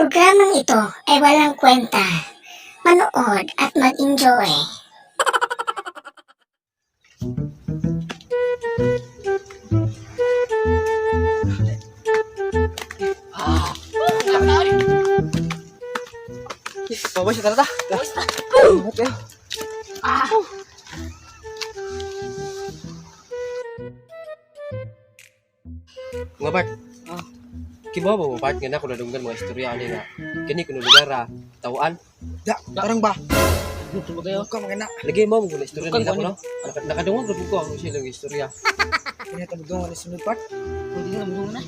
Programang ito ay walang kwenta. Manood at mag-enjoy. Bawa siya tara ta. Ingat eh. Mga Bart. Ah. Kibaw ba mo Bart nga na nadunggan mga istorya ani nga kini kuno lugar ah, tawaan. Da, tarang ba? Gusto ba kayo? Ka mga na. Lagi mo mo na istorya Dugkan nila ko ko no. Nakadunggan gud ko ang silang istorya. Kanya tabudong ani sunod part. Pwede na muna na.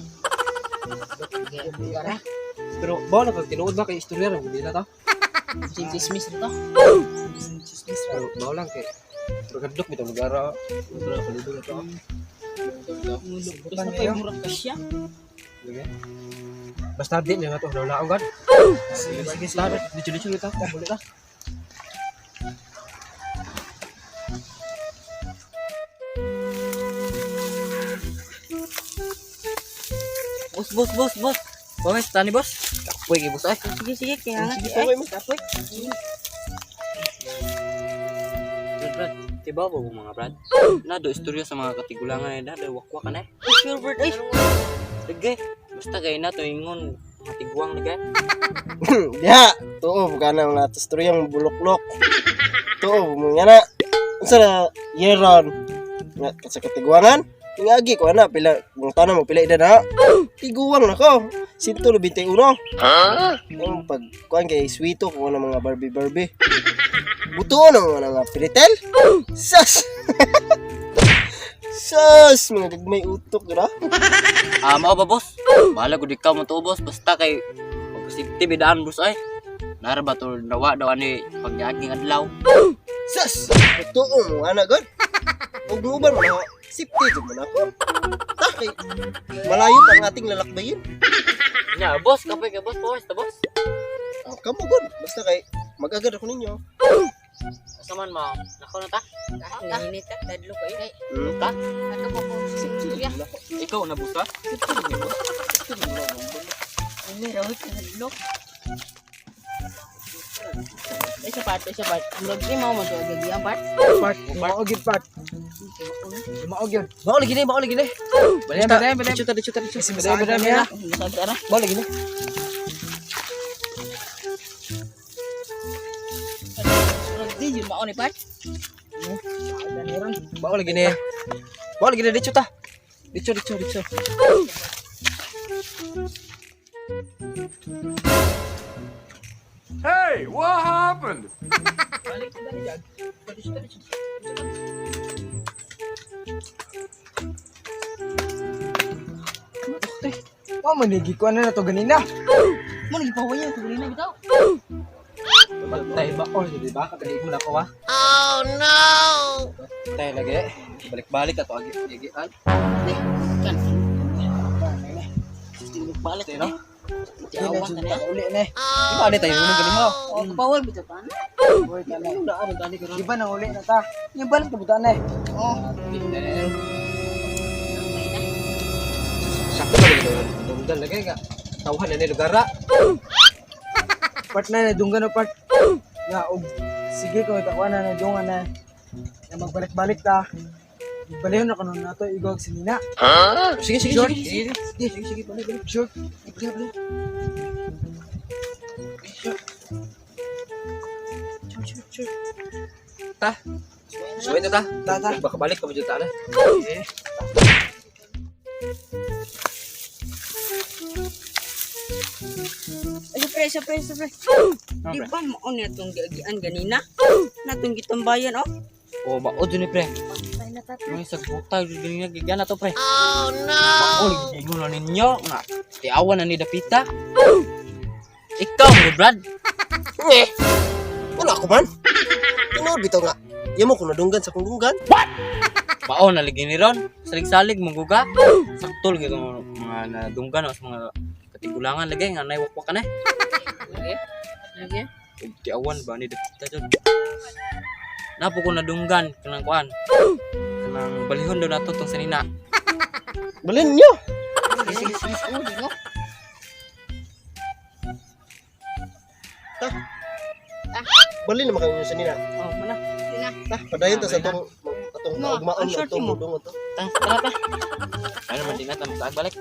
Tara. Pero bawa na kag tinuod ba kay istorya ra nila ta. Chismis na to. Chismis ra. Pero bawa lang kay pero kadlok bitaw lugar ah. Pero kalibo na to. Basta pa yung murag ka siya. Lagi. Basta di na nga to naon gad. Sige, sige, sige. Basta dicho-dicho ta. Balik ta. Boss, boss, boss, boss. Boss, tani boss. Kapoy kay boss ay. Sige, sige. Kaya nga. Sige, Ay, okay mo. kapoy. Brad, Brad. Tiba ba mo mga Brad? Nado istorya sa mga katigulangan ay nado wakwak na eh. Oh, sure, bird. Ay, Lagi. Basta kay na to ingon mga tiguang lagi. Diha, tuo ka na mga istoryang buluklok. Tuo mo nga na. Unsa na yeron nga sa katiguangan? Ngagi ko ana pila kung tanan mo pila edad na. Tiguang na ko. 121. Ha? Ang pag kuan kay sweeto ko na mga Barbie Barbie. Buto na mga nga pilitel. Sus. Sus, mga gagmay utok gra. Ah, mao ba boss? Bahala gud ikaw mo to boss basta kay pagpasigti bidaan boss ay. Nara ba to nawa daw ani pagyaaging adlaw. Sus! Totoo mo, anak god. Huwag mo ba mga safety jud mo na ako. Takay, malayo pa ang ating lalakbayin. Nya boss, kapoy kay boss, boss, ta boss. Ah, kamo god. Basta kay mag-agad ako ninyo. Asa man ma? Nakaw na ta? Nanginit ka. Tadlo ko eh. Hmm? Ta? Tadlo ko ko. Safety Istorya. jud na ako. Ikaw na boss ha? Ay, rawit ka tadlo. Ay, sa part, ay, sa part. Murag di mo magagagi ang part. Part, mao gyud part. Mao gyud. Bawa lagi ni, bawa lagi ni. Bale, bale, bale. Dicho ta, dicho ta, dicho. Bale, bale, bale. Sa tara. Bawa lagi ni. Murag di yun mao ni part. Bawa lagi ni. Bawa lagi ni dicho ta. Dicho, dicho, dicho. Hey, what happened? Wa man lagi ko na to ganina. Mo nagipaway niya tugulin na bitaw. Tay ba or di ba katali mo na ko ah. Oh no. Tay lagi. Balik-balik ato agi agian. Kan. Balik Tay no. Tiawan ka na. Uli na. Di ba ani tayo nung galing ho? Oh, kapaway bitaw pa na. Uy, tama. Ano na ano tani karon? Di ba nang uli na ta? Yung balik na buta na eh. Oh, Di na. Sakto ba lagi dunggan lagi nga. Tawhan na ni lugar ah. Part na na dunggan na part. Nga og sige ko itakuan na na dungan na. Nga magbalik-balik ta. Balihon na kanon nato igog sinina. Sige sige Sure. sige. Sige, sige, sige, balik, balik. Sure. Balik, balik. Sure, sure, sure. Ta. Suway na ta. Ta, ta. Baka balik ka mo dyan ta na. Ay, pre, sa pre, sa pre. Di ba mao ni atong giagian ganina? Natong gitambayan oh. Oh, mao jud ni pre. Patay na ta. May sagbutay jud ganina gigyan na to pre. Oh no. Mao lagi ingon na ninyo nga tiawan na ni dapita. Ikaw mo Brad. Nge. Wala ako man. Tinuod bitaw nga. Yamo ko nadunggan sa kong dunggan. Mao na lagi ni Ron. Salig-salig mong guga. Sakto lagi itong mga nadunggan o sa mga katigulangan lagi nga nay wakwak ka na. Lagi. Lagi. Ug tiawan ba ni dapita jud. Napo ko nadunggan kanang kuan. Kanang balihon daw nato tong sanina. Balin niyo. Sige, sige, sige. Oh, di ko. Ta. Bali naman kayo sa nila. Oh, mana. Ta, padayon ta sa atong atong No, kaugmaon ang short atong mo. mudong ato. Ta, tara ta. Ano man din na ta balik.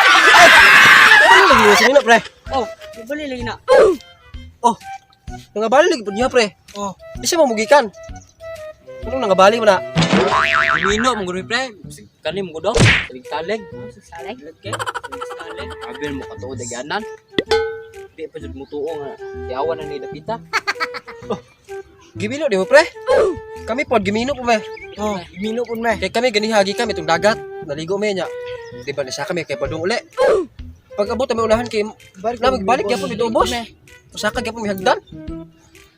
Ano lagi mo sa nila pre? Oh, bali lagi na. Oh. Nangabali lagi pud niya pre. Oh. Di siya mamugikan. Anong nangabali mo na? Mino mo gud pre. Kani mo gud. Salig-salig. Salig. Salig. Salig. Abil mo katuod agyanan. Di pa jud mo tuo nga. Tiawan na ni dapita. Gimino di mo pre? Kami pod gimino po me. Oh, mino pud me. Kay kami ganihagi kami itong dagat. Naligo me niya. Di ba na siya kami kay padung uli. Pag abot kami unahan kay Balik na magbalik gyapon mi ubos. Usaka gyapon mi hagdan.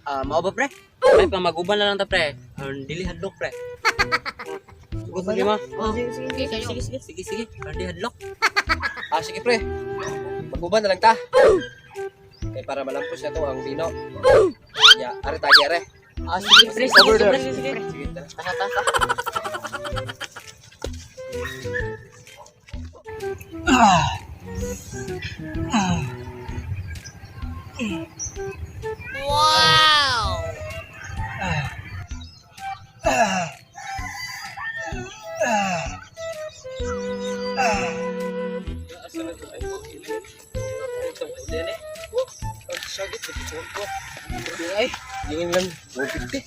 Ah, mao ba pre? Ay pa maguban na lang ta pre. Aron dili hadlok pre. Sige ma. Oh, sige, sige, sige. Sige sige, aron di hadlok. Ah sige pre. Maguban na lang ta. Kay para malampos na to ang bino. Ya, are tagi are. Ah, sige, pre. Sige, pre. Sige, pre. Sige, tara. Tara ta ta. Ay, tingin lang 150.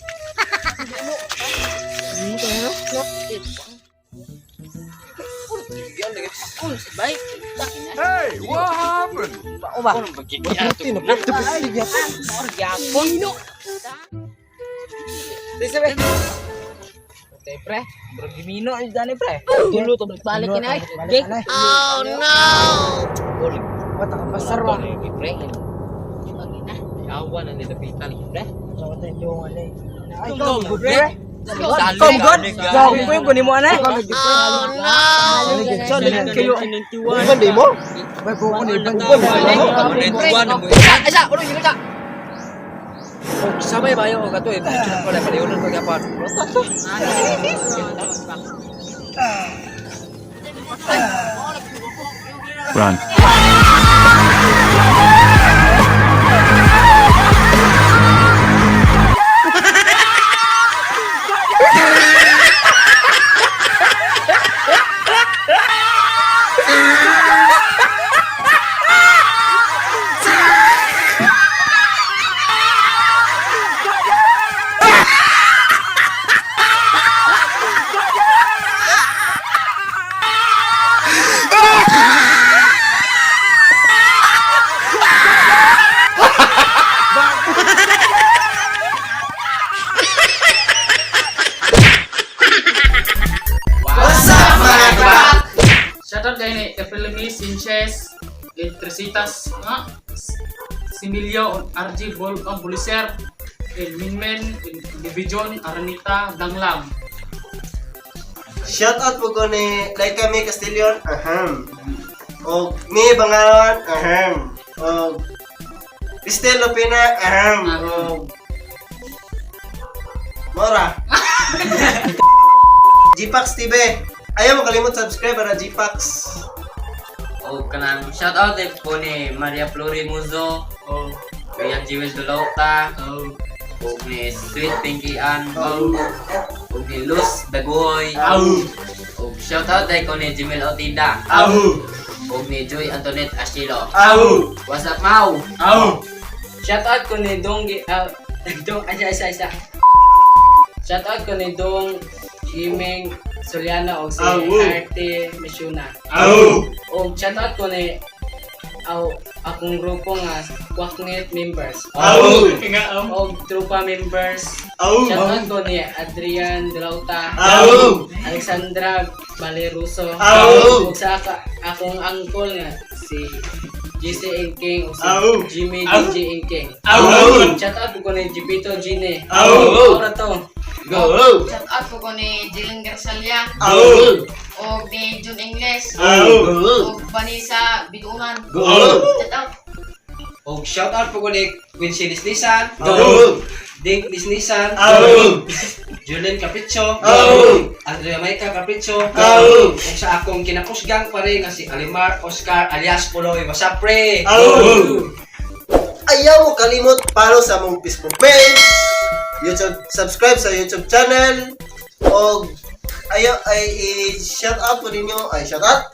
Bye. Hey, what happened? Bao ba? Mino. Okay, pre. Bro, gimino ang dani, pre. Tulo to balik kinay. Okay. Oh no. Wata ka pasar wa. Pre. Tiawan na ni dapita lagi pre. Wata yung dungan eh. Ay, Ikaw, ikaw, pre. Salig. Kom god. Gago ko yung kunin mo anay. Oh no. Kayo. Iban di mo? Bay ko kunin iban. Isa, isa, ulo yun ka. Oh, sabay ba yung gato eh. Picture ko na pala ko gyapon. Run. Shoutout kay ni Efrelmi Sanchez, Tresitas, nga, Similio, RG Bol, oh, Buliser, El Minmen, El Division, Aranita, Danglam. Shout out po ko ni Laika May Castillon. Ahem. Og May Bangawan. Ahem. Og Cristel Lopena. Ahem. Og Mora. Gpax TV. Ayaw mo kalimot subscribe para Gpax. O kanang shout out din po ni Maria Flori Muzo, Oh, Rian Jewel Dulauta, oh, o ni Sweet Pinky Ann, o ni Luz Dagoy, au, o shout out din ko ni Jimel Otida, au, o ni Joy Antoinette Ashilo. au, What's up, Mau? au. Shout out ko ni Donggi. Ah, Dong, isa, isa, isa. Shout out ko ni Dong Jimeng Soliano og si Arte Misuna. Og shout out ko ni aw akong grupo nga Kwaknet members. Og Trupa members. Shout out ko ni Adrian Delauta. Alexandra Valeruso. Og sa akong uncle nga si GC Engking o si Jimmy DJ Engking. Shout out ko ni Jipito Gine. Ora to. Shout out po ko ni Jillian Garcia o ni Jun Ingles o Vanessa Bituunan. Shout out. Og shout out po ko ni Quincy Lislisan. Dink Lislisan. Julian Capricho. Andrea Maika Capricho. Ug sa akong kinakusgang pare nga si Alimar Oscar alias Puloy. What's up, pre? Ayaw mo kalimot follow sa among Facebook page, YouTube, subscribe sa YouTube channel, o ayaw ay i-shout out po ninyo, ay shout out.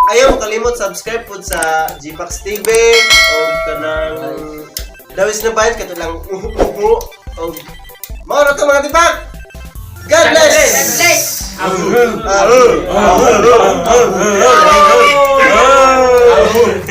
Ayaw mo kalimot subscribe po sa Gpax TV o kanang Dawis na bayad kato lang uhu o mao na to mga tipak. God bless. God bless. Ahu. Ahu. Ahu. Ahu.